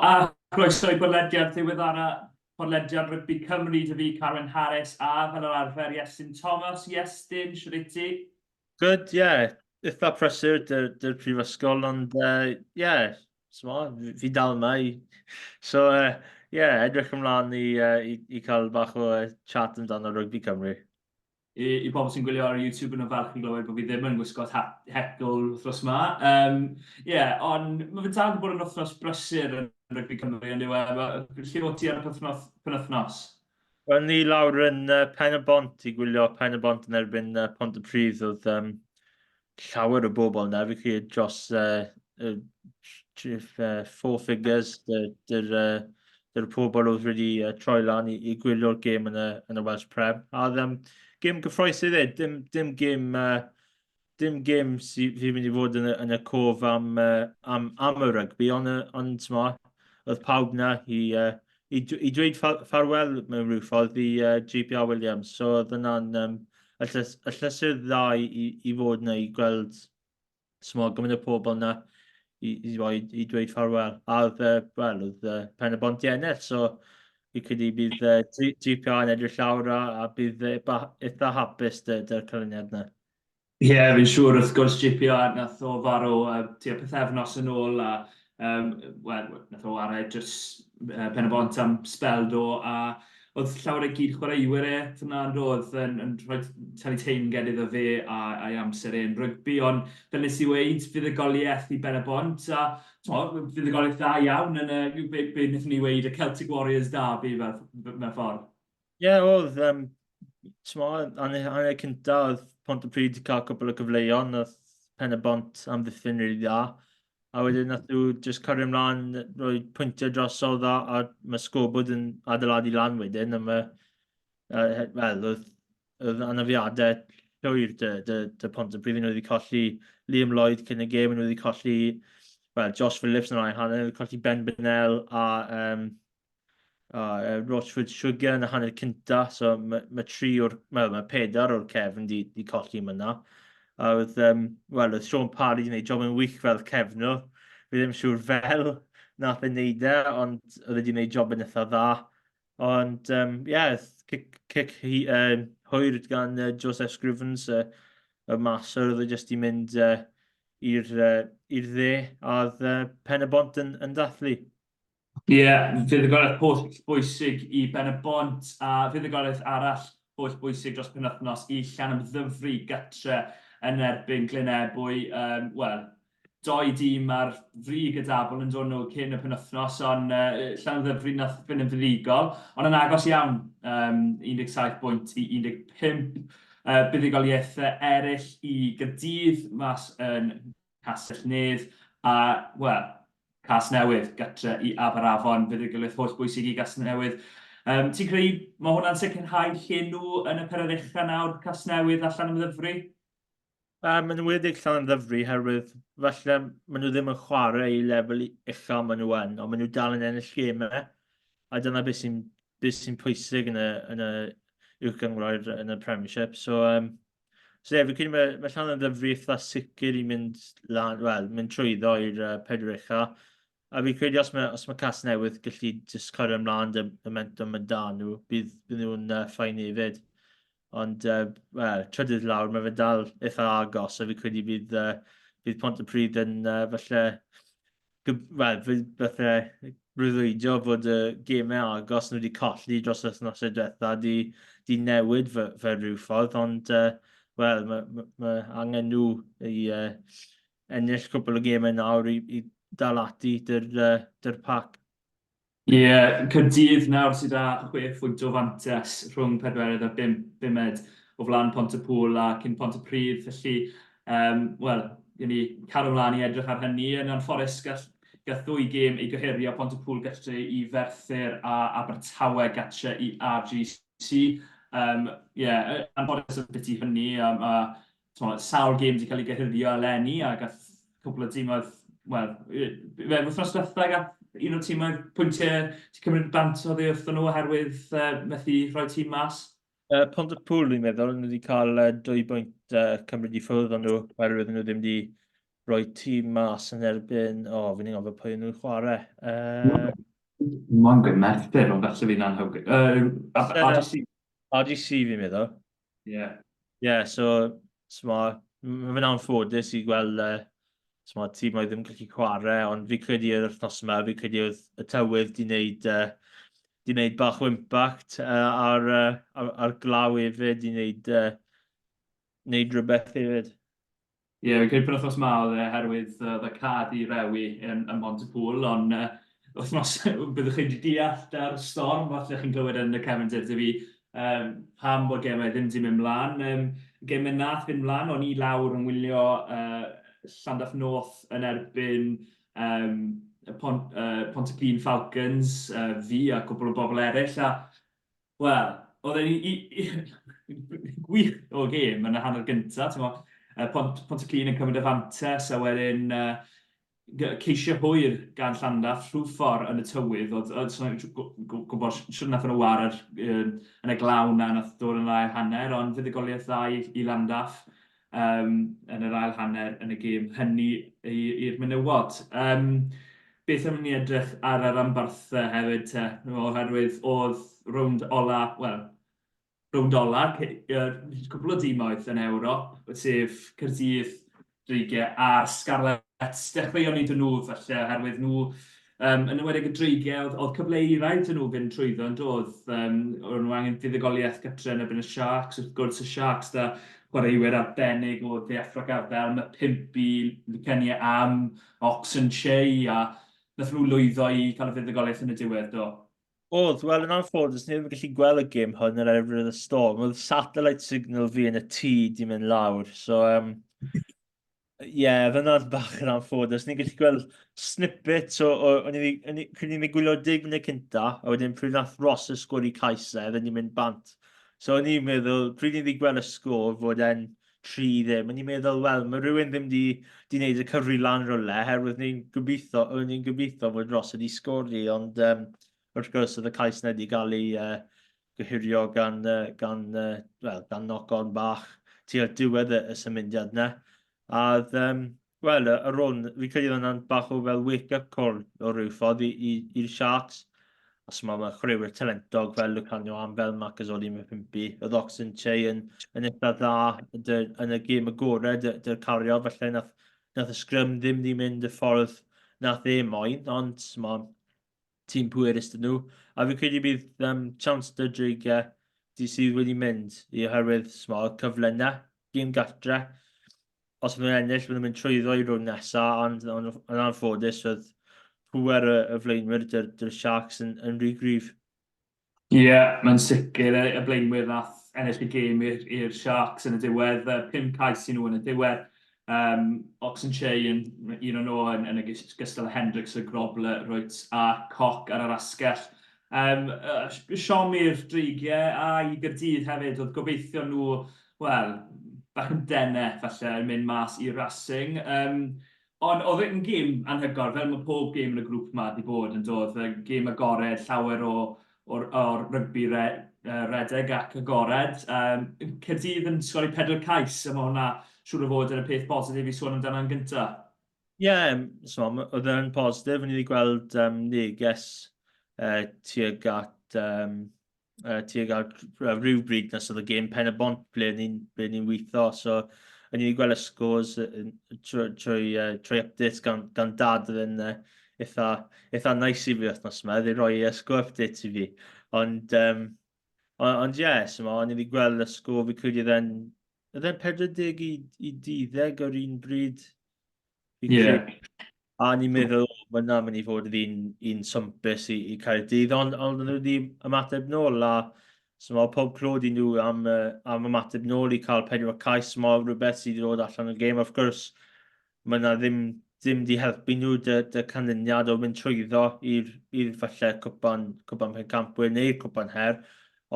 a chroeso i bodlediad ddiweddara podlediad Rygbi Cymru, dy fi Carwyn Harris a fel yr arfer Iestyn Thomas. Iestyn, shwt wyt ti? Good, ie. Yeah. Eitha prysur dy'r dy prifysgol, ond ie, yeah, so, fi dal yma. I... So, ie, yeah, edrych ymlaen i, i, i cael bach o chat amdano Rygbi Cymru. I, i bobl sy'n gwylio ar YouTube yn y falch i glywed bod fi ddim yn gwisgo hecl wythnos yma. Um, yeah, ond mae fe dal wedi bod yn wythnos brysur yn Rygbi Cymru, yn dyw e? Lle o ti ar y penwythnos? penwythnos? Wel, ni lawr yn Pen y Bont i gwylio Pen y Bont yn erbyn Pont y Pridd. Oedd um, llawer o bobl yna, fi credu dros four figures, dy'r dy pobl oedd wedi troi lan i, i gwylio'r gêm yn y, yn y Welsh Prem. A oedd um, gêm gyffroes iddo, dim, dim gêm uh, dim gêm sy'n sy mynd i fod yn y, yn y cof am, uh, am, am y rygbi, ond, ond ma, oedd pawb na i, uh, i, i dweud ffarwel mewn rhyw ffordd i uh, JPR Williams. So oedd yna'n um, y, llys, y llysur dda i, i fod yna i gweld small, gymaint o pobl yna i, i, i, i dweud ffarwel. A oedd, uh, wel, oedd uh, Pen y Bont i ennill, so fi credu bydd uh, GPR yn edrych llawr a, a bydd uh, eitha hapus dy'r canlyniad yna. Ie, yeah, fi'n siŵr wrth gwrs GPR nath o farw uh, tua pythefnos yn ôl a um, wel, nath o warae dros uh, Pen y Bont am sbel do a oedd llawer o gyd chwaraewyr e fyna yn doedd yn, yn rhoi talu teyrnged iddo fe a, a'i amser e'n rygbi ond fel nes i weud fuddugoliaeth i Ben y Bont a fuddugoliaeth dda iawn yn y be, be wnaethon ni weud y Celtic Warriors Derby fel mewn ffordd. Ie, yeah, oedd, um, hanner, hanner cynta oedd Pontypridd wedi cael cwpl o gyfleon, oedd Pen y Bont amddiffyn rili dda. A wedyn nath nhw just cario ymlaen, rhoi pwyntiau drosodd a, a mae sgobod yn adeiladu lan wedyn, a mae, uh, wel, oedd, oedd anafiadau llwyr dy, dy, dy Pontypridd, nhw wedi colli Liam Lloyd cyn y gêm, nhw wedi colli, well, Josh Phillips yn yr ail hanner, nhw wedi colli Ben Bennell a um, a uh, Rochford Sugar yn y hanner cynta, so mae, mae tri o'r, well, mae pedair o'r cefn di, di colli yma. A oedd, um, well, oedd Sean Parry wedi gwneud job yn wych fel cefnwr. Fi ddim siŵr fel nath e wneud e, ond oedd wedi gwneud job yn eitha dda. Ond, um, yeah, cic, cic hi, uh, hwyr gan uh, Joseph Scrivens, uh, y maswr, oedd e jyst i mynd uh, i'r uh, dde, a oedd uh, Pen y Bont yn, yn dathlu. Ie, fuddugoliaeth holl bwysig i Ben-y-bont a fuddugoliaeth arall holl bwysig dros penwythnos i Llanymddyfri gytre yn erbyn Glyn Ebwy. Um, Wel, doi dîm ar frig y dabl yn dod nhw cyn y penwythnos, ond uh, Llanymddyfri nath fynd yn fuddugol, ond yn agos iawn, um, 17 bwynt i 15. Uh, buddugoliaethau eraill i Gaerdydd mas yn Castell Nedd a, wel, Casnewydd, gytre i Aberafon, fuddugoliaeth holl bwysig i Gasnewydd. Um, ti'n credu mae hwnna'n sicrhau lle nhw yn y perydd ucha nawr, Casnewydd a Llanymddyfri? Um, yn enwedig Llanymddyfri, herwydd falle maen nhw ddim yn chwarae i lefel ucha maen nhw yn, ond maen nhw dal yn ennill gemau. A dyna beth sy'n beth sy'n pwysig yn y, yn y uwch gynghrair yn y Premiership. So, um, So ie, fi'n credu mae, mae Llanymddyfri eitha sicr i mynd lan, wel, mynd trwyddo i'r uh, pedwar ucha. A fi'n credu os mae, os mae Casnewydd gallu just cario ymlaen dy momentum mae da nhw, bydd, bydd nhw'n uh, ffain hefyd. Ond, uh, wel, trydydd lawr, mae fe dal eitha agos, a fi'n credu bydd, uh, bydd Pontypridd yn uh, falle wel, fatha breuddwydio fod y gemau agos nhw wedi colli dros yr wythnosau diwetha di, di newid fe, fe rhyw ffordd, ond uh, wel, mae ma, ma angen nhw i uh, ennill cwpl o gemau nawr i, i dal ati dy'r, uh, dy'r pac. Ie, Caerdydd nawr sydd â chwe phwynt o fantais rhwng pedwerydd a bumed o flaen Pontypŵl a cyn Pontypridd, felly, um, wel, gawn ni cario mlaen i edrych ar hynny. Yn anffodus, gall, gall ddwy gêm ei gohirio, Pontypŵl gatre i Ferthyr a Abertawe gatre i RGC. Um, yeah, anffodus y bit i hynny, um, a T'mod, sawl gêm 'di cael ei gohirio eleni a gath cwpl o dimoedd, wel, fe wythnos diwetha gath un o'r timoedd pwyntiau 'di cymryd bant oddi wrthyn nhw oherwydd uh, methu rhoi tîm mas. Uh, Pontypool, fi'n meddwl, nhw wedi cael uh, dwy bwynt uh, cymryd i ffwrdd o'n nhw, oherwydd nhw ddim wedi rhoi tîm mas yn erbyn, o, oh, fi'n anghofio pwy nhw'n chwarae. Uh, Mae'n gweud Merthyr, ond falle fi'n anghywir. Uh, RGC. RGC fi'n meddwl. Ie. Yeah. Ie, yeah, so, so mae fe'n anffodus i gweld uh, so mae tîm oedd ddim gallu chwarae, ond fi credu yr wythnos yma, fi credu oedd y tywydd di wneud, uh, di wneud bach o impact uh, ar, uh, ar, ar glaw hefyd, di wneud, uh, wneud rhywbeth hefyd. Ie, fi'n credu penwythnos 'ma oedd e oherwydd oedd y car 'di rewi yn ym Mhontypŵl, ond yy wythnos byddwch chi 'di deall 'da'r storm, falle chi'n clywed yn y cefndir 'da fi yym pam bod gemau ddim 'di mynd mlaen. Yym gemau wnaeth fynd mlaen, o'n i lawr yn wylio yy Llandaff North yn erbyn yym y Pont- yy Pontyclun Falcons, yy fi a cwpl o bobl eraill, a Wel, oedd e'n gwych o gêm yn y hanner gyntaf, timod, Pont Pontyclun yn cymryd y fantes a wedyn uh, ceisio hwyr gan Llandaff rhyw ffordd yn y tywydd, oedd, oedd so, gwybod sut nath nhw war yn y glaw na, nath dod yn yr ail hanner, ond fuddugoliaeth dda i, i Landaff um, yn yr ail hanner yn y gêm hynny i'r menywod. Um, beth am ni edrych ar yr ambarthau hefyd te, oherwydd oedd rownd ola, wel, rownd ola, cwpl o dimoedd yn Ewrop, sef Caerdydd, Dreigiau a'r Scarlets. Dechreuon ni 'da nhw falle, oherwydd nhw, um, yn enwedig y Dreigiau, oedd, oedd cyfle euraidd 'da nhw fynd trwyddo yn doedd. Um, o'n nhw angen fuddugoliaeth gytre yn erbyn y Sharks, wrth gwrs y Sharks 'da chwaraewyr arbennig o Dde Affrica fel Mapimpi, Lukhanyo Am, Ox Nché, a nath nhw lwyddo i cael y fuddugoliaeth yn y diwedd, do. Oedd, wel yn anffodus, ni ddim yn gallu gweld y gêm hwn yn erbyn y Storm. Oedd satellite signal fi yn y tŷ di mynd lawr, so um, ie, yeah, fe yna'n bach yn anffodus. Ni'n gallu gweld snippets o, o o'n i, o'n i, pryd ni'n gwylio deg munud cynta, a wedyn pryd nath Ross y sgwr i cais e, dyn ni'n mynd bant. So o'n i'n meddwl, pryd ni'n gweld y sgôr fod e'n 3 ddim, o'n i'n meddwl, wel, mae rhywun ddim di, di wneud y cyfri lan rhywle, herwydd ni'n gobeithio, o'n i'n gobeithio fod Ross wedi sgori, ond um, wrth gwrs oedd y cais na wedi cael ei uh, gyhurio gan, uh, gan, uh, well, gan knock-on bach tua'r diwedd y, y symudiad na. A oedd, um, Wel, y rôn, fi'n credu oedd hwnna'n bach o fel wake-up call o ryw ffordd i'r Sharks. Os mae ma chwaraewyr talentog fel Lukhanyo Am, fel Makazole Mapimpi, oedd Ox Nché yn, yn eitha dda dy, yn y gêm agored dy'r cario, felly nath, nath y sgrym ddim di mynd y ffordd nath e moyn, ond ma, tîm pwerus dyn nhw. A fi'n credu bydd um, chance dy dreigiau di sydd wedi mynd i oherwydd small, cyfle yna, gêm gartre. Os maen nhw'n ennill, maen nhw'n mynd trwyddo i rownd nesaf, ond on, yn anffodus oedd pŵer y, y flaenwyr dy'r dy Sharks yn, yn rhy gryf. Ie, yeah, mae'n sicr y, y blaenwyr nath ennill y gêm i'r Sharks yn y diwedd. 5 cais i nhw yn y diwedd. Um, Ox Nché yn un o'n nhw yn, yn ogystal â Hendricks, y Grobler, Roets a Koch ar yr asgell. Um, uh, siom i'r Dreigiau a i Gaerdydd hefyd, oedd gobeithio nhw, wel, bach yn denau falle yn mynd mas i Racing. Um, ond oedd e'n gêm anhygoel, fel mae pob gêm yn y grŵp yma wedi bod yn dod, gêm agored, llawer o o'r, or rygbi re, uh, redeg ac agored. Um, Caerdydd yn sgori pedwar cais, a mae hwnna siŵr o fod yn y peth positif i sôn amdano yn gyntaf. Ie, yeah, so, oedd e'n positif. O'n i wedi gweld um, neges uh, tuag at um, uh, tuag at rhywbryd nes oedd y gêm Pen y Bont ble ni'n ble ni'n weithio. So, o'n i wedi gweld y scores trwy, trwy, uh, trwy updates gan, gan dad oedd yn uh, eitha, eitha nice i fi wythnos yma, oedd ei roi uh, score updates i fi. Ond, um, ond, ond ie, yeah, so, o'n i wedi gweld y score fi credu oedd e'n oedd e'n 40 i, i 12 o'r un bryd. Ie. Yeah. A ni'n meddwl, mae yna mynd i fod yn un, un swmpus i, i Caerdydd, ond, ond nhw wedi ymateb nôl, a so mae pob clod i nhw am, uh, am ymateb nôl i cael pedwar cais, mae rhywbeth sydd wedi dod allan o'r gêm. Of course, mae yna ddim, ddim di helpu nhw dy, dy canlyniad o mynd trwyddo i'r i'r falle cwpan, cwpan pencampwyr neu'r cwpan her,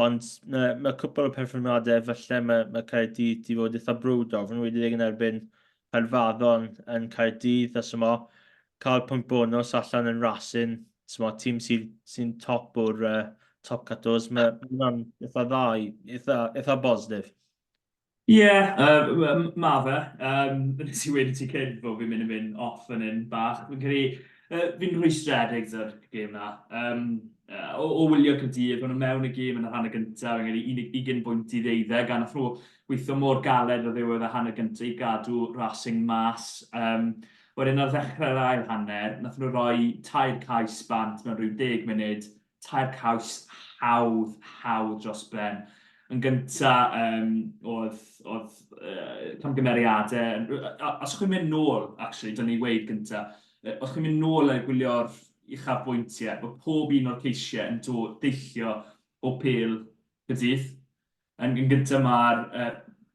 ond mae, mae cwpl o perfformiadau falle mae, mae Caerdydd di fod eitha brwd o, fy wedi yn erbyn Caerfaddon yn Caerdydd a smo, cael pwynt bonus allan yn Racing, smo, tîm sy'n sy top o'r uh, top 14, mae hwnna'n eitha dda, eitha, eitha positif. Ie, yeah, ma fe. Nes i weud i ti cyn bod fi'n mynd i mynd off fan hyn bach. Fi'n credu, fi'n rhwystredig gyda'r gêm na. O, o wylio Caerdydd, maen nhw mewn y gêm yn y rhan y gyntaf, fi'n credu 20 bwynt i ddeuddeg, a nath nhw weithio mor galed o ddiwedd y hanner gyntaf i gadw Racing mas. Wedyn ar ddechrau'r ail hanner, nath nhw roi tair cais bant mewn rhyw 10 munud, tair caws hawdd, hawdd dros ben. Yn gynta, um, oedd, oedd uh, camgymeriadau, os chi'n mynd nôl, actually, dyna ni weid gynta, os chi'n mynd nôl a gwylio'r uchafbwyntiau, bod pob un o'r ceisiau yn dod, deillio o pêl Caerdydd. Yn yn gynta ma'r yy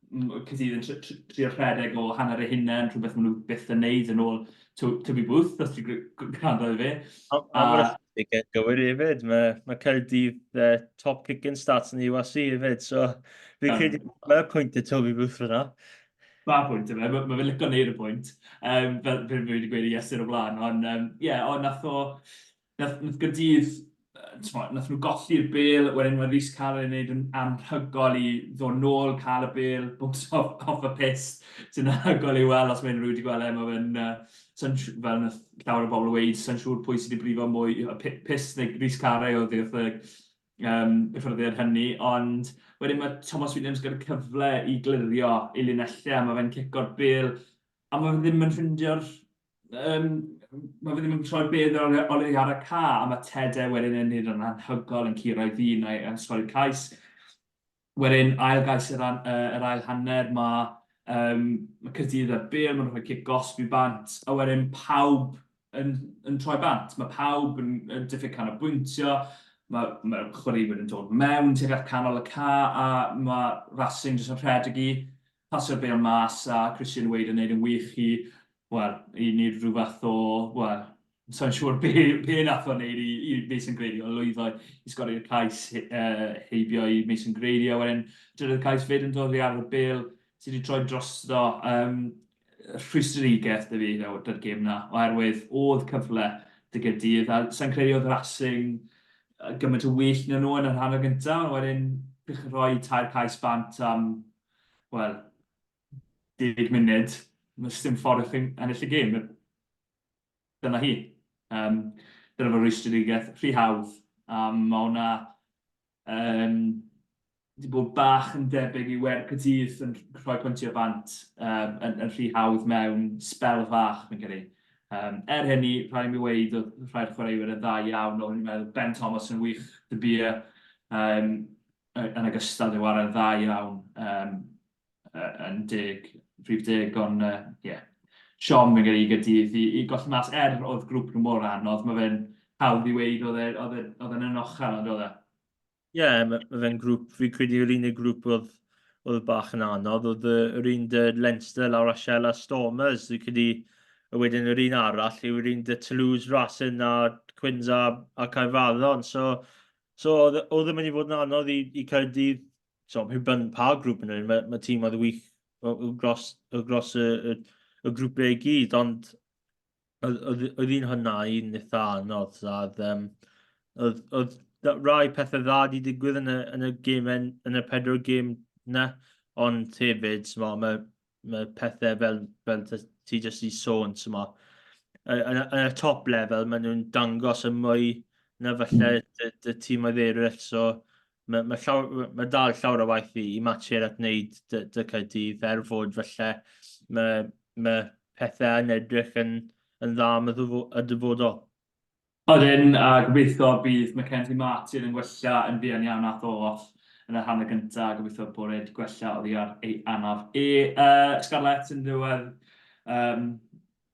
Caerdydd yn trio rhedeg o hanner eu hunain, rhywbeth maen nhw byth yn neud yn ôl Toby Booth, os ti'n gwrando i fi. A mae'r ychydig yn gywir hefyd, mae, mae Caerdydd uh, top kicking stats yn URC hefyd, so fi'n credu mae'r pwynt i Toby Booth fyna. Mae pwynt i fe, mae fe'n licio neud y pwynt, um, fel fi wedi gweud i Iestyn o blaen, ond ie, um, yeah, ond nath o, Nath, nath Gaerdydd, t'mod, nath nhw golli'r bêl, wedyn mae Rhys Carré yn gwneud yn anhygoel i ddod nôl, cael y bêl, bwms off, off y pyst, sy'n anhygoel i weld os mae unrhyw wedi gweld e, mae fe'n, uh, sa'n fel nath llawer o bobl weud, sa'n siŵr pwy sydd wedi brifo mwy, y pyst neu Rhys Carré oedd wrth y um, hyfforddiad hynny, ond wedyn mae Thomas Williams gyda cyfle i glirio ei linellau, mae fe'n cico'r bêl, a mae fe ddim yn ffindio'r Um, mae fe ddim yn troi bedd ar ôl ar y ca, a mae Tede wedyn yn neud yn anhygoel yn curo ei ddyn a'i yn sgori'r cais. Wedyn, ail gais yr, an, uh, yr ail hanner, mae, um, mae Caerdydd ar bêl, mae'n rhoi cic gosb i bant, a wedyn pawb yn, yn troi bant. Mae pawb yn, yn diffyg canolbwyntio, mae, mae chwaraewyr yn dod mewn tuag at canol y ca, a mae Racing jyst yn rhedeg i pasio'r bêl mas, a Christian Wade yn neud yn wych i wel, i wneud rhyw fath o, wel, sa i'n siŵr be, be nath o wneud i, i Mason Grady, ond lwyddo i sgori'r cais uh, heibio i Mason Grady, a wedyn drydydd cais fyd yn dod i ar y bêl sydd wedi troi drosto. Um, rhwystredigaeth dy fi dy'r gêm na, oherwydd oedd cyfle dy Gaerdydd, a sa'n credu oedd Racing gymaint o well na nhw yn y rhan o gyntaf, ond wedyn rhoi tair cais bant am, wel, deg munud, mae dim ffordd i chi ennill y gêm. Dyna hi. Um, dyna fy rwystredigaeth rhy hawdd. A mae hwnna um, wedi bod bach yn debyg i Wer Caerdydd yn rhoi pwyntiau bant um, yn, yn rhy hawdd mewn sbel fach, fi'n credu. Um, er hynny, rhaid i mi weud, oedd rhai'r chwaraewyr yn dda iawn, o'n i'n meddwl Ben Thomas yn wych, De Beer, um, yn ogystal, yn chwarae'n dda iawn. Um, yn deg, rhif deg, ond ie. Uh, yeah. Siom yn gyda i Gaerdydd i, i golli mas, er oedd grŵp nhw mor anodd, mae fe'n hawdd i weud oedd e, oedd e, oedd e'n anochel, ond oedd e. Ie, yeah, mae ma fe'n grŵp, fi'n credu yr unig grŵp oedd, oedd bach yn anodd, oedd yr un dy Leinster lawr a Shell a Stormers, fi'n credu, a wedyn yr un arall yw'r un dy Toulouse, Racing a Quins a, a Caerfaddon, so, so oedd, oedd yn mynd i fod yn anodd i, i Caerdydd so, rhyw byn pa grŵp yn hyn, mae, mae tîm oedd wych o, o gros, o gros y, y, y grwpiau i gyd, ond oedd, oedd, oedd un hwnna un eitha anodd, a oedd, um, oedd, oedd rai pethau dda wedi digwydd yn y, yn y gêm, yn y pedwar gêm na, ond hefyd, mae, mae pethau fel, fel ti jyst i sôn, t'mo, yn, yn, yn y top level, maen nhw'n dangos y mwy na falle dy, dy tîmoedd eraill, so mae, mae, llaw, mae dal llawer o waith i, i Matcher at wneud dy, dy Caerdydd, er fod falle mae, mae pethau yn edrych yn, yn dda am y dyfodol. Odyn, a gobeithio bydd Mackenzie Martin yn gwella yn fuan iawn ath o off yn y hanner gynta, a gobeithio bod e wedi gwella oddi ar ei anaf e. Uh, Scarlets yn ddiwedd, um,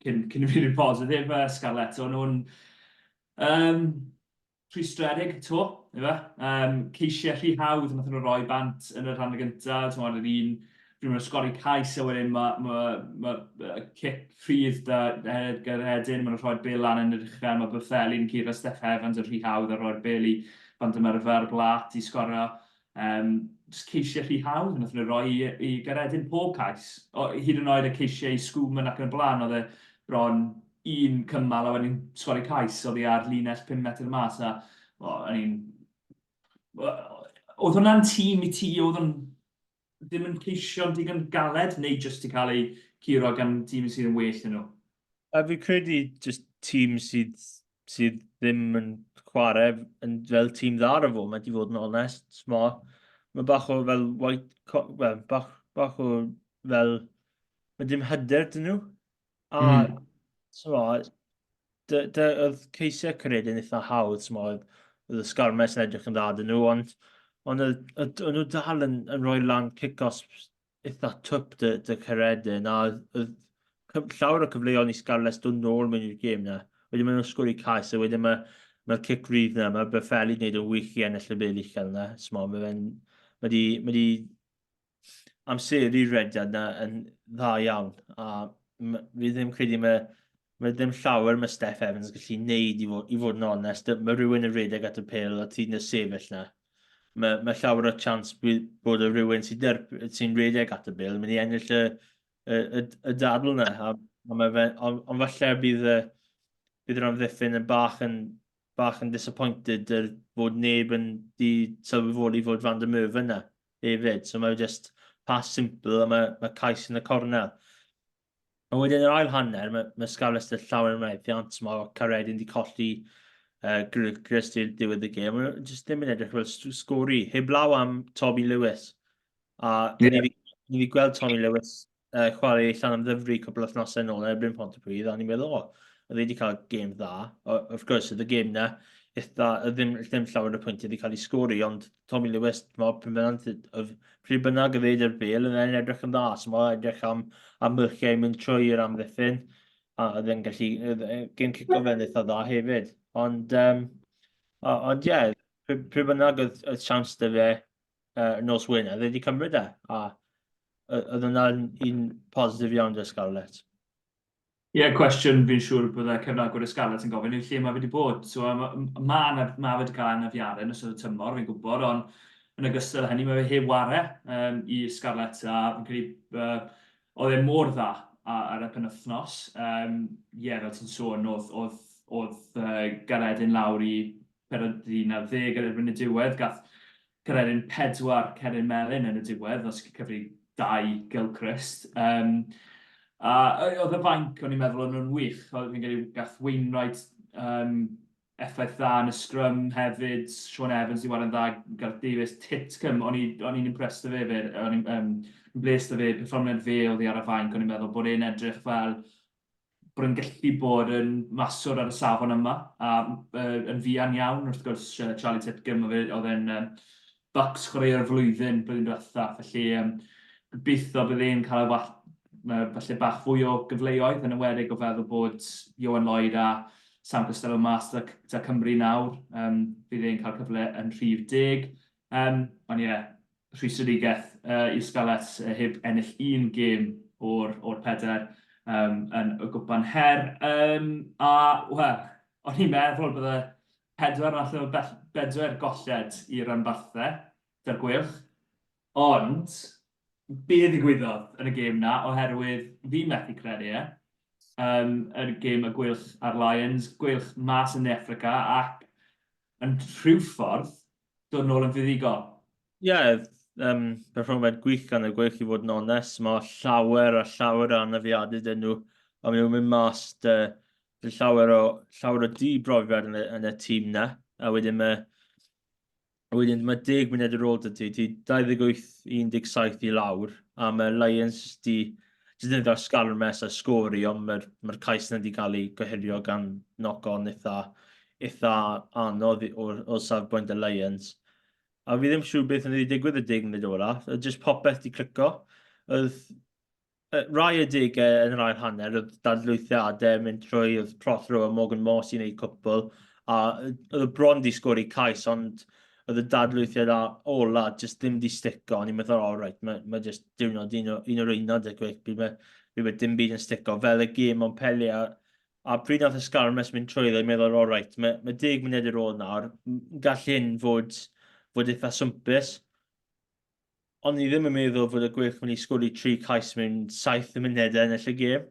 cyn, cyn i fi rhywun positif, uh, Scarlets, o'n nhw'n um, rhwystredig 'to, ife? Yym, ceisiau rhy hawdd wnaethon nhw roi bant yn y rhan gyntaf, timod, yr un pryd maen nhw'n sgori cais a wedyn mae ma, ma, ma cic rhydd da Gaeredin, maen nhw'n rhoi'r bêl lan yn yr uchel, mae Buffelli'n curo Steff Evans yn rhy hawdd a rhoi'r bêl i Van der Merwe ar y blat i sgorio. Um, just ceisiau rhy hawdd, wnaethon nhw roi i, i Gaeredin pob cais. O, hyd yn oed y ceisiau i Sgwman ac yn y blaen, oedd e bron un cymal a wedyn sgori cais oddi ar linell 5 metr mas a o, o'n i'n... Oedd hwnna'n tîm i ti, oedd o'n ddim yn ceisio'n digon galed, neu jyst 'di cael eu curo gan tîm sydd yn well na nhw? A fi credu jyst tîm sydd, sydd ddim yn chwarae yn fel tîm dda ar y foment, i fod yn onest. Mae ma bach o fel white, well, bach, bach o fel, mae dim hyder dyn nhw. A, mm. so, dy, dy, oedd ceisiau Caeredin eitha hawdd, smo, oedd, oedd y sgarmes yn edrych yn dda dyn nhw, ond, ond oedd, oedd, oedd nhw dal yn, yn rhoi lan kick-offs eitha twp dy, dy Caeredin, a oedd, oedd llawer o cyfleoedd i Scarlets dod nôl mewn i'r gêm na. Wedyn maen nhw'n sgori cais, a wedyn mae mae'r cic rydd na, mae Buffelli wneud yn wych i ennill y bel uchel na. Smo, mae fe'n, mae di, mae di amseru'r rediad 'na yn dda iawn, a fi ddim credu mae, mae ddim llawer mae Steff Evans yn gallu neud i fod, i fod yn onest. Mae rhywun yn rhedeg at y pêl a ti'n y sefyll na. Mae, mae llawer o chance bod y rhywun sy'n sy rhedeg at y bêl yn mynd i ennill y, y, y, y dadl na. A, a mae fe, ond on falle bydd, y, bydd yr amddiffyn yn bach yn bach yn disappointed er bod neb yn di sylweddoli fod Van der Merwe yna hefyd. So mae just pass simple a mae, mae cais yn y cornel. A wedyn yr ail hanner, mae, mae Scarlets yn llawer yn meddiant, mae Caredin wedi colli uh, Gilchrist i'r diwedd y gêm. Mae jyst ddim yn edrych fel sgori, heblaw am Toby Lewis. A yeah. ni, ni fi gweld Tommy Lewis uh, chwarae i Llanymddyfri cwpl o wythnosau nôl yn erbyn Pontypridd, a ni'n meddwl, o, oedd wedi cael gêm dda. O, wrth gwrs, oedd y gêm na, eitha, ddim, ddim llawer o pwyntiau wedi cael ei sgori, ond Tommy Lewis, mo, pryd bynnag, pryd bynnag y feid ar bel, yn e'n edrych yn dda, so mae'n edrych am, am mylchiau mynd trwy i'r amddiffyn, a oedd e'n gallu, gêm cico fe'n eitha dda hefyd. Ond, um, ond ie, yeah, pryd bynnag oedd, oedd siawns dy fe uh, nos Wener, oedd wedi cymryd e, a oedd hwnna'n un positif iawn 'da Scarlets. Ie, yeah, cwestiwn fi'n siŵr bydde cefnogwyr y Scarlets yn gofyn yw lle mae fe wedi bod. So, mae ma, ma fe wedi cael anafiadau yn ystod y tymor, fi'n gwybod, ond yn ogystal â hynny, mae fe heb ware um, i Scarlets a fi'n credu uh, oedd e mor dda ar y penwythnos. Um, ie, yeah, fel ti'n sôn, oedd, oedd, oedd uh, Garedin lawr i 14 ar erbyn y diwedd. Gath Caeredin pedwar Cerin Melyn yn y diwedd, os chi'n cyfri dau Gilchrist. Um, a oedd y fainc, o'n i'n meddwl, o'n nhw'n wych. Oedd fi'n credu gath Wainwright um, effaith dda yn y scrum hefyd, Sean Evans i ware'n dda, Gareth Davies, Titcombe, o'n i'n impressed â fe, fe o'n i'n um, blessed â fe, perfformiad fe oedd hi ar y fainc, o'n i'n meddwl bod e'n edrych fel bod e'n gallu bod yn maswr ar y safon yma, a uh, yn fuan iawn, wrth gwrs, Charlie Titcombe, oedd e'n um, Bucks chwaraewr y flwyddyn blwyddyn diwetha, felly um, gobeithio bydd e'n cael y fall, falle bach fwy o gyfleoedd, yn enwedig o feddwl bod Ioan Lloyd a Sam Costello mas da, da Cymru nawr, um, bydd e'n cael cyfle yn rhif deg. Um, ond ie, yeah, rhwystredigaeth uh, i'r Scarlets uh, heb ennill un gêm o'r, or pedair um, yn y gwpan her. Um, a, wel, o'n i'n meddwl bydde pedwar allan o bedwar golled i'r rhanbarthau 'da'r Gweilch, ond be ddigwyddodd yn y gêm 'na, oherwydd fi methu credu e, um, yn y gêm y Gweilch a'r Lions, Gweilch mas yn Ne Affrica ac yn rhyw ffordd dod nôl yn fuddugol. Ie, yeah, um, perfformiad gwych gan y Gweilch i fod yn onest. Mae llawer a llawer o anafiadau dyn nhw, a maen nhw'n mynd mas dy, dy llawer o, llawer o di brofiad yn y, yn y tîm na. A wedyn mae, a wedyn mae 10 munud ar ôl dy ti, ti 28-17 i lawr, a mae Lions di defnyddio'r sgarmes a sgori, ond mae'r mae cais yna wedi cael ei gohirio gan knock-on eitha, eitha anodd o'r, o safbwynt y Lions. A fi ddim siŵr beth yn wedi digwydd y deg munud ola. Oedd jyst popeth di clico. Oedd rai adegau yn yr ail hanner, oedd dadlwythiadau mynd trwy, oedd Prothero a Morgan Moss i wneud cwpl, a oedd y bron di sgori cais, ond oedd y dadlwythiad ola jyst ddim di stico. O'n i'n meddwl, oh, right, mae, mae jyst diwrnod un, o, un o'r un o'r gwych, bydd mae, bydd dim byd yn stico, fel y gêm Montpellier. A pryd nath y sgarmes mynd trwyddo, i'n meddwl, all right, mae, mae deg munud ar ôl nawr, gall hyn fod, fod eitha swmpus. Ond ni ddim yn meddwl fod y Gweilch mynd i sgori tri cais mewn saith muned ennill y gêm.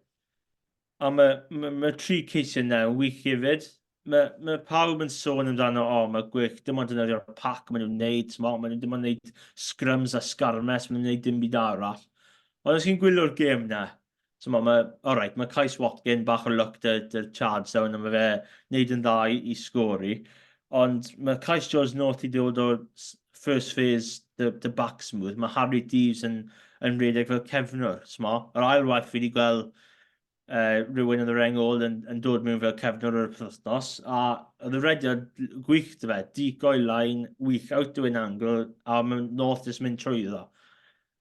A mae, mae, mae tri ceisiau yna yn wych hefyd. Mae, mae pawb yn sôn amdano, o, oh, mae Gweilch dim ond defnyddio'r pac maen nhw'n neud, t'mo, maen nhw dim ond neud scrums a sgarmes, maen nhw'n neud dim byd arall. Ond os chi'n gwylio'r gêm na, t'mo, mae, all right, mae Cais Watkin bach o luck dy, dy charge down, a mae fe neud yn dda i, i sgori. Ond mae Cais George North i dod o first phase dy, dy back smooth. Mae Harry Deaves yn, yn rhedeg fel cefnwr, t'mo. Yr ail waith fi wedi gweld uh, rhywun yn y reng ôl yn, yn dod mewn fel cefnwr o'r penwythnos, a oedd y rediad gwych dy fe, decoy line, wych, out to an angle, a mae North jyst mynd trwyddo.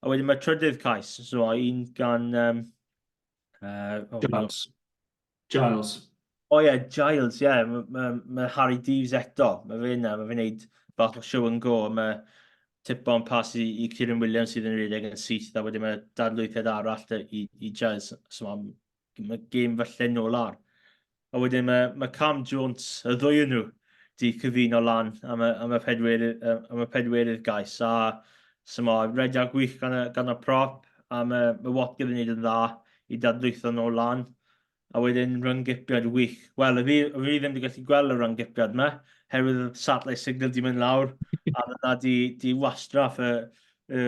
A wedyn mae trydydd cais, so un gan... Um, oh, Giles. Giles. O oh, ie, yeah, Giles, ie. Yeah. Mae ma, ma Harry Deaves eto. Mae fe yna, mae fe'n neud bach o show and go. Mae tip-on pass i, i Kieran Williams sydd yn rhedeg yn syth, a wedyn mae dadlwythiad arall i, i Giles. So mae, mae gêm falle nôl ar. A wedyn mae, mae Cam Jones, y ddwy yn nhw, di cyfuno lan am y, am y, pedwerydd, am y pedwerydd gais. A so mae rediad gwych gan y, gan y prop, a mae, mae Watkin yn gwneud yn dda i dadlwytho nôl lan. A wedyn rhyng-gipiad wych. Wel, fi, fi ddim wedi gallu gweld y rhyng-gipiad yma, herwydd y satellite signal di mynd lawr, a dyna di, di wastraff y, y,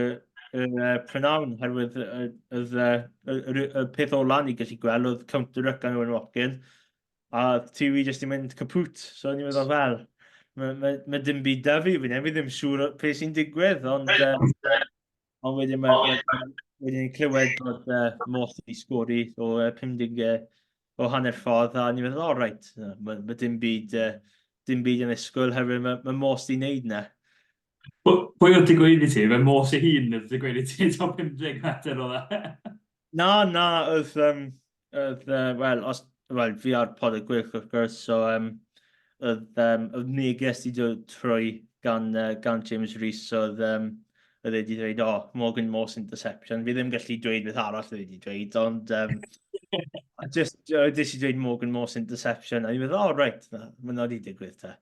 y, y prynawn, herwydd y, y, y, y, y peth ola ni gallu gweld oedd counter-ruck gan Owen Watkin, a TV jyst i mynd kaput, so ni'n meddwl fel, mae ma, ma dim byd da fi, fi ddim siŵr beth sy'n digwydd, ond um, Ond wedyn mae, mae, wedyn ni'n clywed bod uh, Morth wedi sgori o uh, 50 uh, o hanner ffordd, a ni'n meddwl, o oh, reit, mae, mae dim byd, uh, dim byd yn ysgwyl, herwydd mae, mae Morth wedi wneud na. Pwy oedd wedi gweud i ti? Fe Morse ei hun oedd wedi gweud i ti, taw 50 metr oedd e? Na, na, oedd, um, oedd, uh, wel, os, wel, fi ar pod y gwych wrth gwrs, so um, oedd, um, oedd neges wedi dod trwy gan, uh, gan James Rees, so oedd, um, oedd e wedi dweud, oh, Morgan Morse interception. Fi ddim gallu dweud beth arall oedd e wedi dweud, ond um, just, uh, just i dweud Morgan Morse interception, a ni'n meddwl, oh, right, na, mae yna wedi digwydd te.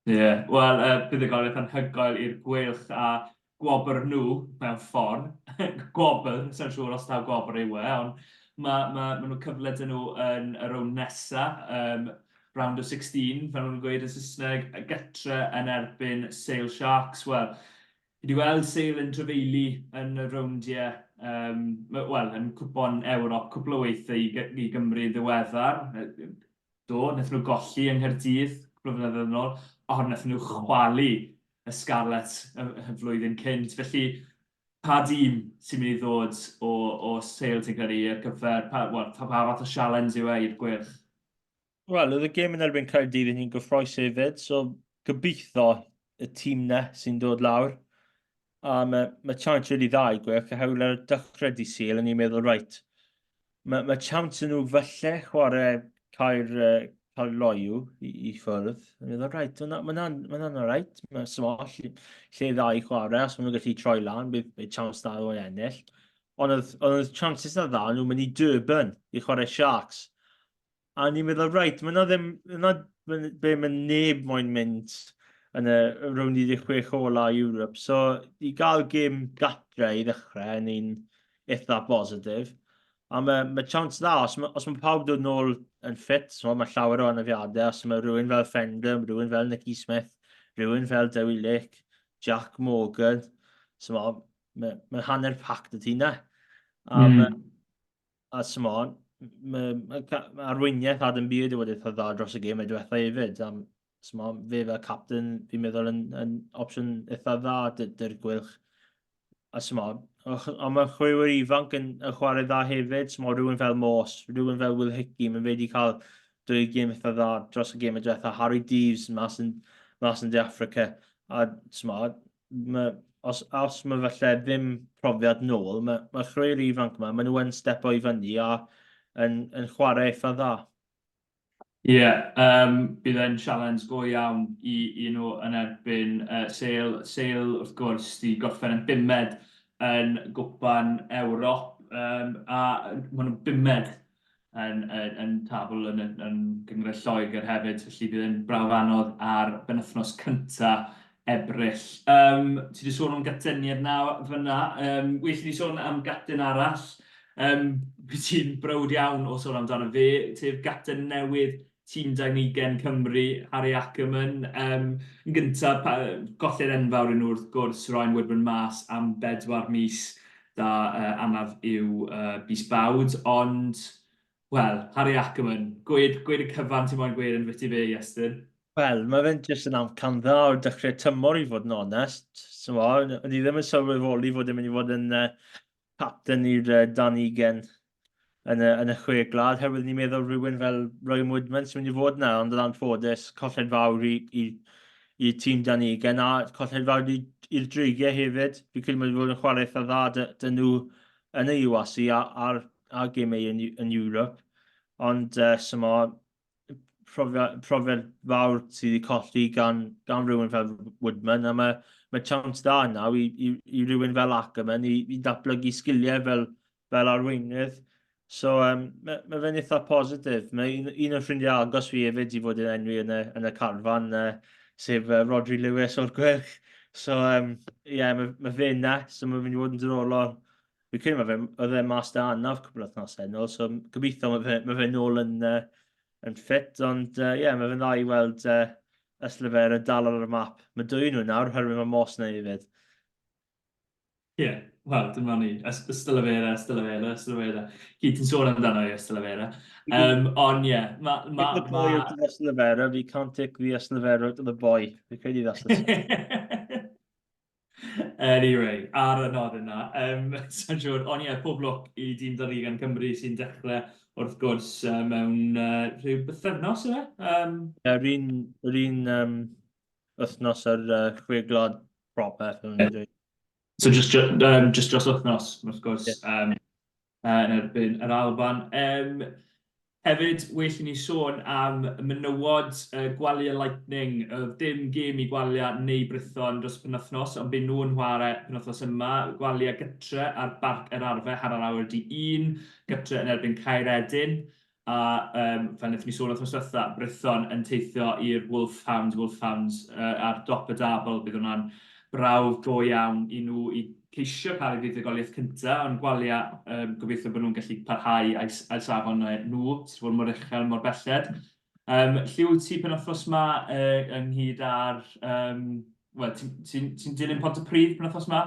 Ie, yeah. wel, uh, buddugoliaeth anhygoel i'r Gweilch a gwobr nhw mewn ffordd. gwobr, sa'n siŵr os taw gwobr yw e, ond mae ma, ma nhw cyfle dyn nhw yn y rownd nesa, um, round of 16, fel nhw'n gweud yn Saesneg, gytre yn erbyn Sale Sharks. Wel, fi wedi gweld Sale yn trefeili yn y rowndiau, um, wel, yn cwpon Ewrop, cwpl o weithiau i, i Gymru ddiweddar. Do, wnaethon nhw golli yng Nghaerdydd cwpl o flynyddoedd yn ôl, ond wnaethon nhw chwalu y Scarlets y, y flwyddyn cynt. Felly, pa dîm sy'n mynd i ddod o, o Sale, ti'n credu, ar gyfer, pa, well, pa, pa fath o sialens yw e i'r Gweilch? Wel, oedd y gêm yn erbyn Caerdydd yn un gyffroes hefyd, so gobeithio y tîm na sy'n dod lawr. A mae, mae chance really dda i Gweilch, oherwydd ar y dechrau di Sul, o'n i'n meddwl, right, Mae, mae chance yn nhw falle chwarae Caer, uh, Caer Loyw i, i ffwrdd. Yn meddwl, reit, mae hwnna'n ma hwnna reit. Mae'n small, lle, lle dda i chwarae, os maen nhw'n gallu troi lan, bydd, bydd chance da o'n ennill. Ond oedd, oedd chances na dda, nhw'n mynd i Durban i chwarae Sharks. A ni'n meddwl, reit, mae yna ddim, yna be mae neb moyn mynd yn y rownd 16 ola Europe. So, i gael gêm gatre i ddechrau yn un eitha positif. A mae, mae chance dda, os mae, os mae pawb dod nôl yn ffit, so mae llawer o anafiadau, os mae rhywun fel Fender, rhywun fel Nicky Smith, rhywun fel Dewi Lake, Jack Morgan, so mae, mae, mae hanner pac dy ti na. A mm. mae, A s'mod, mae, mae, mae arweiniaeth Adam Beard wedi bod eitha dda dros y gêm diwetha hefyd. A s'mod, fe fel captain, fi'n meddwl yn, yn opsiwn eitha dda dy'r Gweilch. A s'mod, ond mae chwaraewyr ifanc yn, yn chwarae dda hefyd. S'mod, rhywun fel Morse, rhywun fel Will Hickey, mae fe wedi cael dwy gêm eitha dda dros y gêm diwetha. Harry Deaves mas yn, mas yn De Africa. A s'mod, ma, os, os mae falle ddim profiad nôl, mae, mae chwaraewyr ifanc yma, maen nhw yn stepo i fyny a yn, yn chwarae eitha dda. Ie, yeah, um, bydd e'n challenge go iawn i, i nhw yn erbyn uh, Sale. Sale, wrth gwrs, di gorffen yn bumed yn gwpan Ewrop, um, a maen nhw'n bumed yn, yn, yn tabl yn, yn, yn Gynghrair Lloegr hefyd, felly bydd e'n brawf anodd ar benwythnos cynta Ebrill. Um, ti wedi sôn am gateniad na fyna. Um, well i ni sôn am gaten arall. Um, fi ti'n browd iawn o sôn amdano fe, sef gaten newydd Tîm 21 Cymru, Harry Ackerman. Um, yn gyntaf, golled enfawr i nhw wrth gwrs, Ryan Woodman mas am bedwar mis da anaf i'w bys bawd, ond, wel, Harry Ackerman, gweud, gweud y cyfan ti'n moyn gweud yn fyti fe, Iestyn. Wel, mae fe'n jyst yn amcan dda o'r dechrau tymor i fod yn onest. So, o'n i ddim yn sylweddoli fod e'n mynd i fod yn uh, captain i'r uh, dan ugen yn y, yn y chwe gwlad, herwydd ni'n meddwl rhywun fel Ryan Woodman sy'n mynd i fod yna, ond yn anffodus, colled fawr i, i, i tîm dan ugen, a colled fawr i'r dreigiau hefyd. Fi'n credu mae wedi bod yn chwarae eitha dda dy, dy nhw yn y UAC a, a'r, a gemau yn, yn Europe. Ond uh, so mo, profiad, profiad fawr sydd wedi colli gan, gan rhywun fel Woodman, a mae, mae chance da nawr i, i, i rhywun fel Ackerman i, i datblygu sgiliau fel, fel arweinydd. So, um, mae, mae fe'n eitha positif. Mae un, un o'r ffrindiau agos fi hefyd i fod yn enwi yn y, yn y carfan, uh, sef uh, Rodri Lewis o'r Gweilch. So, um, yeah, mae, mae fe yna, so mae'n mynd i fod yn diddorol. Fi'n credu mae fe, oedd e mas da anaf cwpl o wythnosau yn ôl, so gobeithio mae fe, mae fe nôl yn, uh, yn ffit, ond ie, uh, yeah, mae fe'n dda i weld uh, Ystalyfera dal ar y map. Mae dwy nhw nawr, oherwydd mae Moss na hefyd. Ie, yeah, wel, dyma ni. Ystalyfera, Ystalyfera, Ystalyfera. Gyd ti'n sôn amdano i Ystalyfera. Um, ond ie, yeah, mae... Ma, the boy ma... out of Ystalyfera, we can't take the Ystalyfera out of the boy. Fi'n credu that's the... Anyway, ar y nodyn 'na, yym, sa i'n siŵr, ond ie, pob lwc i dîm 21 Cymru sy'n dechrau wrth gwrs uh, mewn uh, rhyw bythefnos yna. Um... Yr un, yr un um, wythnos ar uh, chwe gwlad proper, fel ni'n dweud. So just, um, just dros wythnos, wrth gwrs, yeah. um, yn erbyn yr Alban. Um, hefyd, well i ni sôn am menywod uh, Gwalia Lightning. Oedd dim gêm i Gwalia neu Brython dros y penwythnos, ond bu nhw'n chwarae penwythnos yma. Gwalia gytre ar Barc yr Arfe, hanner awr di un, gytre yn erbyn Caeredin. A um, fel wnaethon ni sôn wythnos diwetha, Brython yn teithio i'r Wolfhounds, Wolfhounds uh, ar dop y dabl, bydd hwnna'n brawf go iawn i nhw i ceisio cael eu fuddugoliaeth cyntaf, ond Gwalia, um, gobeithio bod nhw'n gallu parhau a'u, a'u safon nhw, sydd wedi bod mor uchel, mor belled. Um, lle wyt ti penwythnos ma uh, ynghyd â'r... Um, Wel, ti'n ti, ti dilyn Pontypridd penwythnos ma?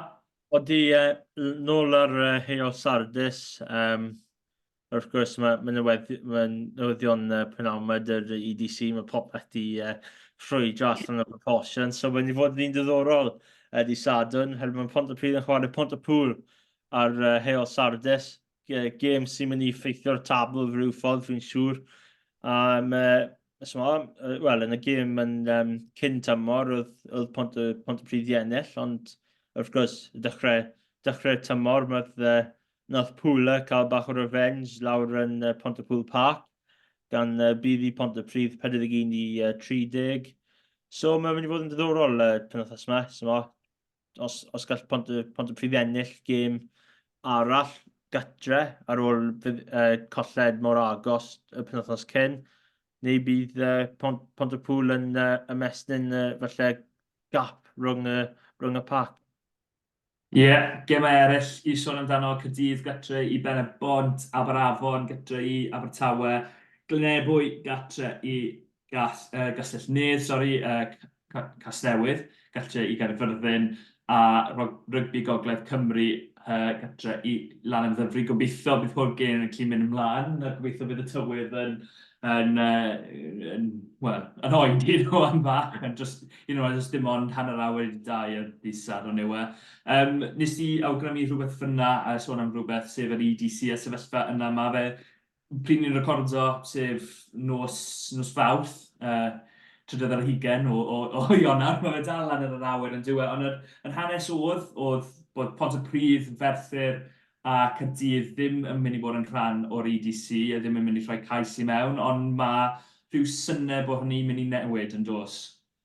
Odi, uh, nôl ar uh, Heol Sardis. Um, Wrth gwrs, mae, mae, newyddi, mae newyddion uh, prynawn yma dy'r EDC, mae popeth di uh, ffrwydro allan o proportion, so mae'n i fod yn un diddorol uh, di Sadwrn, herwydd mae Pontypridd yn chwarae Pontypool ar uh, Heol Sardis, gêm sy'n mynd i ffeithio'r tabl rhyw ffordd, fi'n siŵr. A mae, wel, yn y gêm yn um, cyn tymor, oedd, oedd Pont, Pontypridd i ennill, ond wrth gwrs, dechrau, dechrau'r tymor, mae uh, Nath Pooler cael bach o revenge lawr yn Pontypool Park gan buddu Pontypridd 41 i 30. So mae'n mynd i fod yn diddorol uh, penwythnos yma. So, os, os gall Pont Pontypridd ennill gêm arall gatre ar ôl uh, colled mor agos y penwythnos cyn, neu bydd uh, Pont Pontypool yn uh, ymestyn uh, falle gap rhwng y, rhwng y pac. Ie, gemau eraill i sôn amdano, Caerdydd gatre i Ben-y-bont, Aberafon gatre i Abertawe, Glynebwy gatre i Gas, uh, Gastell Nedd, sori, uh, Casnewydd, gatre i Gaerfyrddin, a Rygbi Gogledd Cymru uh, gatre i Lanymddyfri. Gobeithio bydd pob gêm yn gallu mynd ymlaen, a gobeithio bydd y tywydd yn, yn, uh, yn, well, yn oedi nhw am fach, yn just, you know, just dim ond hanner awr i dau ar dydd Sadwrn yw e. Um, nes i awgrymu rhywbeth fyna a sôn am rhywbeth, sef yr EDC a sefyllfa yna. Mae fe, pryd ni'n recordo, sef nos, nos Fawrth, uh, trydydd ar hugen o, o, o Ionawr, mae fe dal lan yn yr awyr yn diwedd, ond yr, yr hanes oedd, oedd bod Pontypridd, Ferthyr a Caerdydd ddim yn mynd i bod yn rhan o'r EDC a ddim yn mynd i rhoi cais i mewn, ond mae rhyw synnau bod hynny'n mynd i newid yn dos.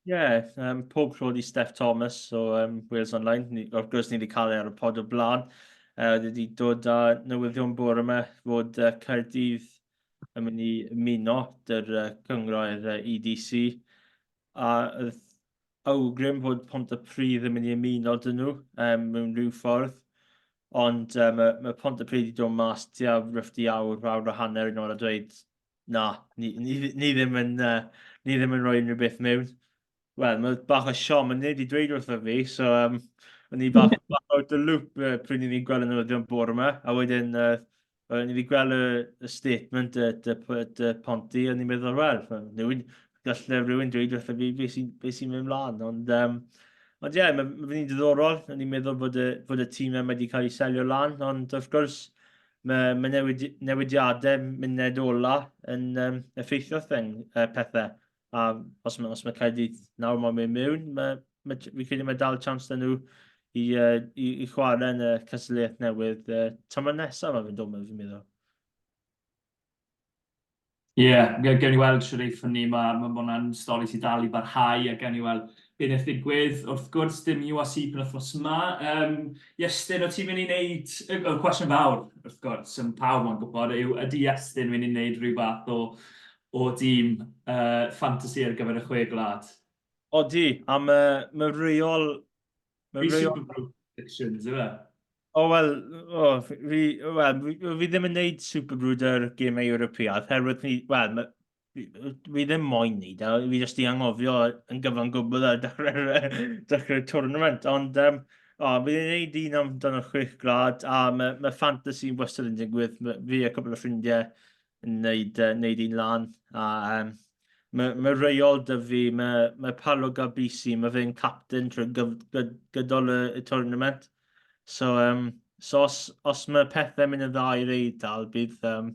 Ie, yeah, um, pob clod i Steph Thomas o um, Wales Online. Ni, wrth gwrs, ni wedi cael ei ar y pod o blaen. Uh, wedi dod â newyddion bore yma fod uh, Caerdydd yn mynd i ymuno dy'r uh, cynghrair uh, EDC. A oedd awgrym fod Pontypridd yn mynd i ymuno dyn nhw um, mewn rhyw ffordd. Ond um, mae, mae Pontypridd wedi dod mas tua roughly awr, awr a hanner yn ôl a dweud na, ni, ni, ni, ddim yn, ni ddim yn rhoi unrhyw beth mewn. Wel, mae bach o siom yn neb wedi dweud wrtho fi, so um, o'n i bach, bach out the loop pryd ni wedi gweld y newyddion bore yma, a wedyn o'n i wedi gweld y, y statement y, y, y, y Ponty, o'n i'n meddwl, wel, newid, gallai rhywun dweud wrtho fi beth sy'n be sy mynd mlaen, ond um, ond ie, yeah, mae ma fi'n diddorol, o'n i'n meddwl bod y, fod y tîm yma wedi cael ei selio lan, ond wrth gwrs, mae, mae newid, newidiadau muned ola yn um, effeithio thing, pethau. A os mae, os mae Caerdydd nawr mae'n mynd mewn, mae, mae, fi credu mae dal chance da nhw i, uh, i, i chwarae yn y cystadleuaeth newydd uh, tymor nesaf mae fe'n dod mewn, fi'n meddwl. Ie, yeah, gewn ni weld shwt eithon ni, mae ma hwnna'n stori sydd dal i barhau a gewn ni weld be wnaeth ddigwydd. Wrth gwrs, dim URC penwythnos yma. Um, Iestyn, o ti'n mynd i wneud, y, y cwestiwn fawr, wrth gwrs, yn pawb mae'n gwybod, yw ydy Iestyn mynd i wneud rhyw fath o o dîm uh, fantasy ar gyfer y chwe gwlad? Odi, a mae ma reol... Ma reol... Super Predictions, yw e? O, wel, o, fi, wel, fi, fi ddim yn neud Super Brewder gemau Ewropeaidd, herwydd ni, wel, ma, fi, fi ddim moyn neud e, fi jyst i anghofio yn gyfan gwbl ar dechrau'r dechrau tournament, ond um, o, fi ddim yn neud un amdano'r chwech gwlad, a mae ma fantasy yn wastad yn digwydd, fi a cwbl o ffrindiau yn neud, uh, neud un lan. A um, mae, mae reol dy fi, mae, mae Paolo Gabisi, mae fe'n captain trwy gyd, gydol y, y tournament. So, um, so os, os mae pethau mynd yn dda i'r Eidal, bydd, um,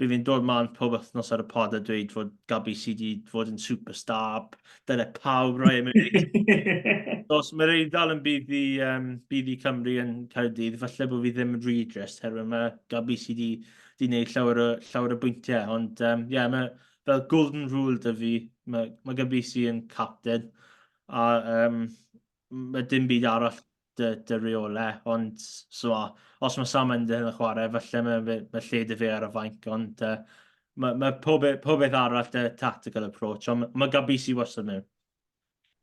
bydd fi'n dod man pob wythnos ar y pod a dweud fod Gabisi wedi fod yn superstar, dyle pawb roi e mewn i... Os mae'r Eidal yn bydd i, um, bydd i Cymru yn Caerdydd, falle bod fi ddim yn rhy drist, herwydd mae Gabisi wedi 'di wneud llawer o, llawer o bwyntiau, ond um, yeah, mae fel golden rule 'da fi, mae, mae Gabisi yn captain, a um, mae dim byd arall dy, dy reolau, ond so, os mae Sam Mendes yn chwarae, falle mae, mae, mae lle dy fe ar y fainc, ond uh, mae, mae pob, e, pob beth arall dy tactical approach, ond mae Gabisi wastad mewn.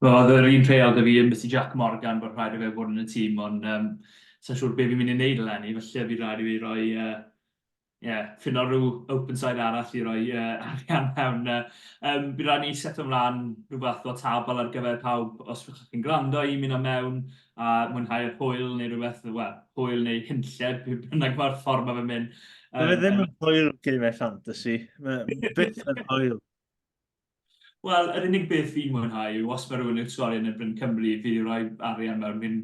Wel, oedd yr un rheol 'da fi yn byti Jack Morgan bod rhaid i fe fod yn y tîm, ond um, sa'n siŵr be fi'n mynd i wneud eleni, felly fi rhaid i fi roi, uh, yeah, ffindo rhyw open side arall i roi uh, arian mewn. Uh, um, fi rhaid ni set ymlaen rhyw fath o tabl ar gyfer pawb os ydych chi'n gwrando i mynd mewn a mwynhau'r hwyl neu rhywbeth, wel, hwyl neu hunlleb, beth bynnag mae'r ffordd mae fe'n mynd. Um, Mae fe ddim yn hwyl gemau fantasy. Mae byth yn hwyl. Wel, yr unig beth fi'n mwynhau yw os mae rhywun yn sgorio yn erbyn Cymru, fi 'di rhoi arian mewn, fi'n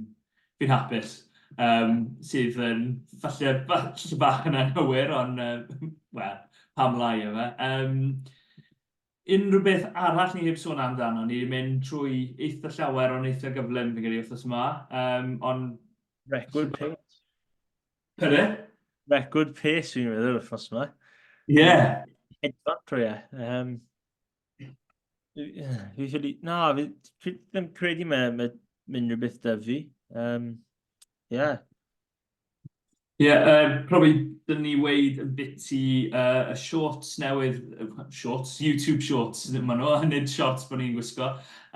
fi'n hapus. Um, sydd yn falle, falle bach yn anghywir, ond uh, wel, pam lai yma. Um, unrhyw beth arall ni heb sôn amdano, ni wedi mynd trwy eitha llawer ond eitha gyflym fi'n credu wythnos yma. Um, ond... Record pace. Pere? Record pace fi'n meddwl wythnos yma. Ie. Yeah. Hedfan trwy e. Um, fi ffili... Na, fi, fi ddim credu mae, mae mynd rhywbeth da fi. Um, yeah. Ie, yeah, uh, probably dyn ni weid yn biti uh, y shorts newydd, shorts, YouTube shorts, maen nhw, nid shorts bod ni'n gwisgo,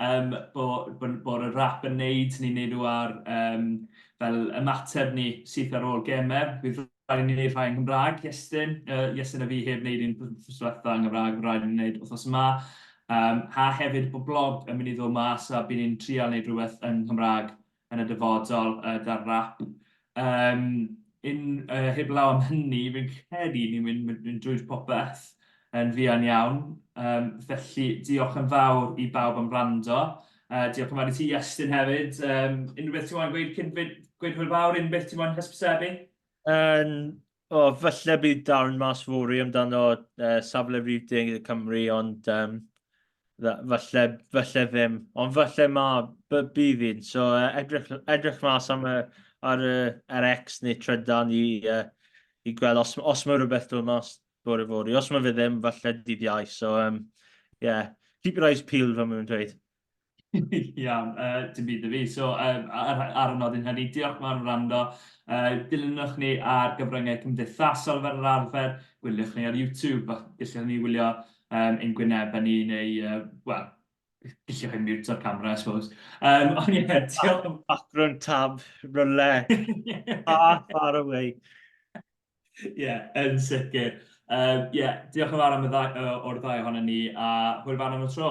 um, bod bo, bo y rap yn neud, ni'n neud nhw ar um, fel ymateb ni syth ar ôl gemau. Bydd rhaid i ni wneud rhai yn Gymraeg, Iestyn. Uh, Iestyn a fi heb wneud un wythnos diwetha yn Gymraeg, bydd rhaid i ni wneud wythnos yma. Um, a hefyd bod blog yn mynd i ddod mas a bydd ni'n trial wneud rhywbeth yn Nghymraeg yn y dyfodol uh, da'r rap. Um, un, uh, heblaw am hynny, fi'n credu ni'n mynd, mynd, mynd drwy'r popeth yn fuan iawn. Um, felly, diolch yn fawr i bawb am wrando. Uh, diolch yn fawr i ti, Iestyn, hefyd. Um, unrhyw beth ti'n moyn gweud cyn gweud hwyl fawr? Unrhyw beth ti'n moyn hysbysebu? Um, o, falle bydd darn mas fory amdano uh, safle rhif deg y Cymru, ond um, falle, falle ddim. Ond falle ma, bydd un. So uh, edrych, edrych mas am y, ar y RX neu trydan i, uh, i gweld os, os mae rhywbeth dod mas bore fory. Os mae fe ddim, falle dydd Iau. So, um, yeah, keep your eyes peeled, fel maen nhw'n dweud. Iawn, uh, dim byd i fi. So, um, ar, ar y nodyn hynny, diolch mawr am wrando. Uh, dilynwch ni ar gyfryngau cymdeithasol fel yr arfer, gwyliwch ni ar YouTube, a gallwch ni wylio um, ein gwynebau ni neu, uh, wel, gallwch chi mute o'r camera, I suppose. Um, ond ie, yeah, diolch. Background tab, ryle, far, far away. Ie, yeah, yn sicr. Ie, yeah, diolch yn fawr am y ddau, o'r ddau ohonon ni, a hwyl fawr am y tro.